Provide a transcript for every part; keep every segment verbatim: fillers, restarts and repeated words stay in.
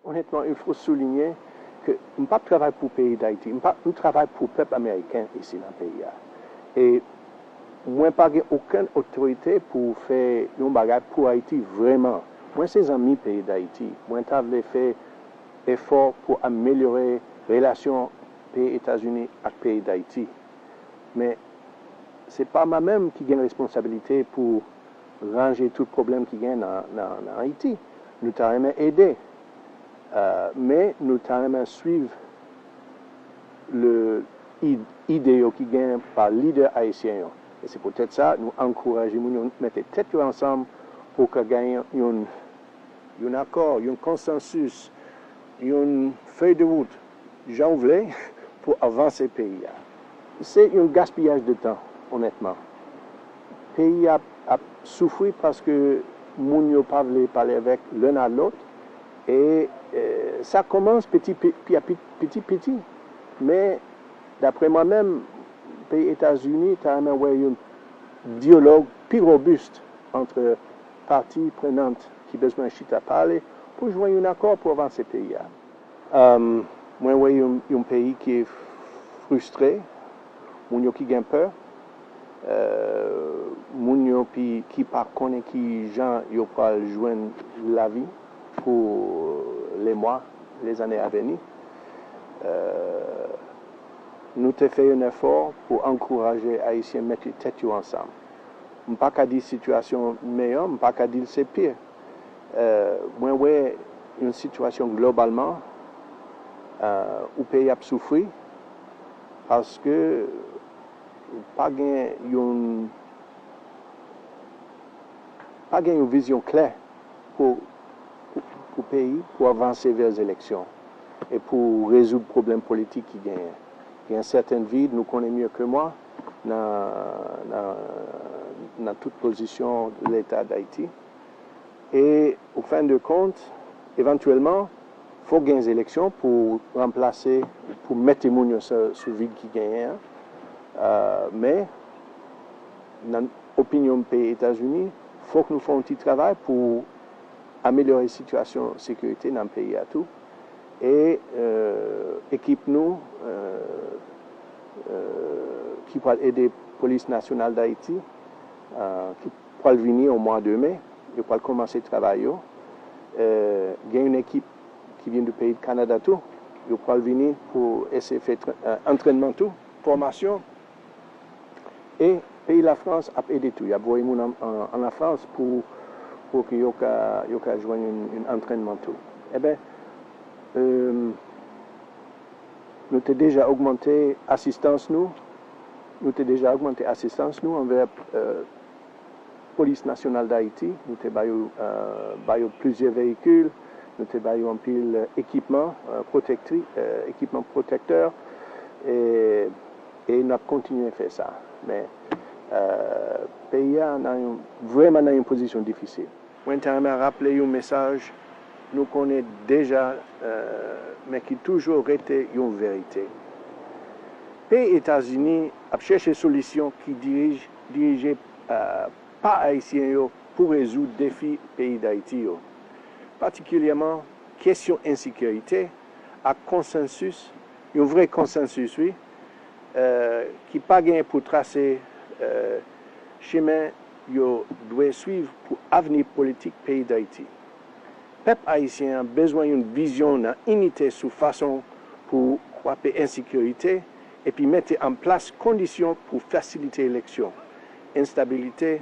Honnêtement, il faut souligner que m p ap travay pou peyi Dayiti, m p ap, m travay pou pèp ameriken isi nan peyi a. E mwen pa gen okenn otorite pou fè yon bagay pou Ayiti vrèman. Mwen se zanmi peyi Dayiti. Mwen ta vle fè efò pou amelyore relasyon peyi Etazini ak peyi Dayiti. Men se pa mwen menm ki gen responsabilite pou ranje tout pwoblèm ki gen nan, nan, nan Ayiti. Nou ta renmen ede, euh, men nou ta renmen swiv le, id- ide yo ki gen pa lidè ayisyen yo. E se poutèt sa, nou ankouraje moun yo mete tèt yo ansanm pou ka genyen yon, yon akò, yon konsansis, yon feuille de route, jan w vle, pou avanse peyi a. Se yon gaspiyaj de tan, onètman. Peyi a ap soufri paske moun yo pa vle pale avèk len a lòt, e, e, sa kòmanse piti pi- pi- pi- piti piti. Men, daprè mwen menm, peyi Etazini ta renmen wè yon dyalòg pi robis ant pati prenant ki bezwen chita pale pou jwenn yon akò pou avanse peyi a. Mwen wè yon, yon peyi ki fristre, moun yo ki gen pè, moun yo ki pa konnen ki jan yo pral jwenn lavi pou lemwa, lezane aveni. Nou te fè yon efò pou ankouraje Ayisyen mete tèt yo ansanm. M pa ka di sitiyasyon meyè, m pa ka di l se pire. Mwen wè yon sitiyasyon globalman, yon peyi ap soufri paske pa gen yon, pa gen yon vizyon klè pou, pou, pou peyi, pou avanse vè eleksyon e pou rezoud pwoblèm politik ki genyen. Gen sèten vid, nou konnen mye ke mwa, nan, nan, nan tout pozisyon Leta Dayiti. E, au fin de compte, evantyèlman, fòk gen eleksyon pou ranplase, pou mete moun yo sou, sou vid ki genyen an. Men, nan opinyon peyi Etazini, fòk nou fè yon ti travay pou amelyore sitiyasyon sekirite nan peyi a tou. E, e, ekip nou, e, e, ki pral ede Polis Nasyonal Dayiti, e, ki pral vini o mwa de me, yo pral kòmanse travay yo. E, gen yon ekip ki vin du peyi de Kanada tou, yo pral vini pou eseye fè tra- e, antrènman tou, fòmasyon. E peyi Lafrans ap ede tou. Y ap voye moun an, an, an Lafrans pou, pou ke yo ka, yo ka jwenn yon, yon antrènman tou. Enben, e, nou te deja ogmante asistans nou. Nou te deja ogmante asistans nou anvè, e, Polis Nasyonal Dayiti. Nou te ba yo, e, ba yo plizyè veyikil. Nou te ba yo anpil, e, ekipman, e, pwotektri- e, ekipman pwotektè. E, e n ap kontinye fè sa. Men, e, peyi a nan yon, vrèman nan yon pozisyon difisil. Mwen ta renmen raple yon mesaj nou konnen deja, e, men ki toujou rete yon verite. Peyi Etazini ap chèche solisyon ki dirij- dirije, e, pa Ayisyen yo pou rezoud defi peyi Dayiti yo, patikilyèman kesyon ensekirite ak konsansis, yon vre konsansis, wi, e, ki pa gen pou trase, e, chemen yo dwe swiv pou avni politik peyi Dayiti. Pèp ayisyen an bezwen yon vizyon nan inite sou fason pou kwape ensekirite epi mete an plas kondisyon pou fasilite eleksyon, estabilite,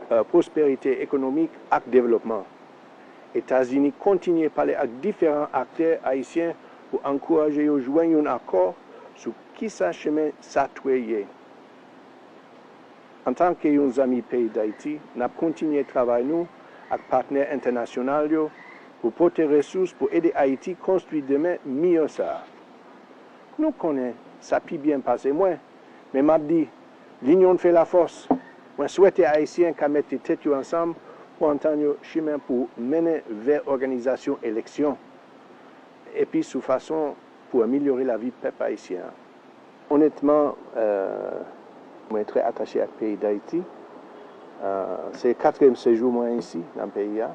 e, pwosperite ekonomik ak devlopman. Etazini kontinye pale ak diferan aktè ayisyen pou ankouraje yo jwenn yon akò sou kisa chemen sa dwe ye. Antanke yon zanmi peyi Dayiti, n ap kontinye travay nou ak patnè entènasyonal yo pou pote resous pou ede Ayiti konstwi demen miyò sa a. Nou konnen sa pi byen pase mwen, men m ap di, l'union fait la force. Mwen swete Ayisyen ka mete tèt yo ansanm pou antann yo chemen pou mennen vè òganizasyon eleksyon, epi sou fason pou amelyore lavi pèp ayisyen an. Onètman, e, mwen trè atache ak peyi Dayiti. E, se katriyèm sejou mwen isi, nan peyi a.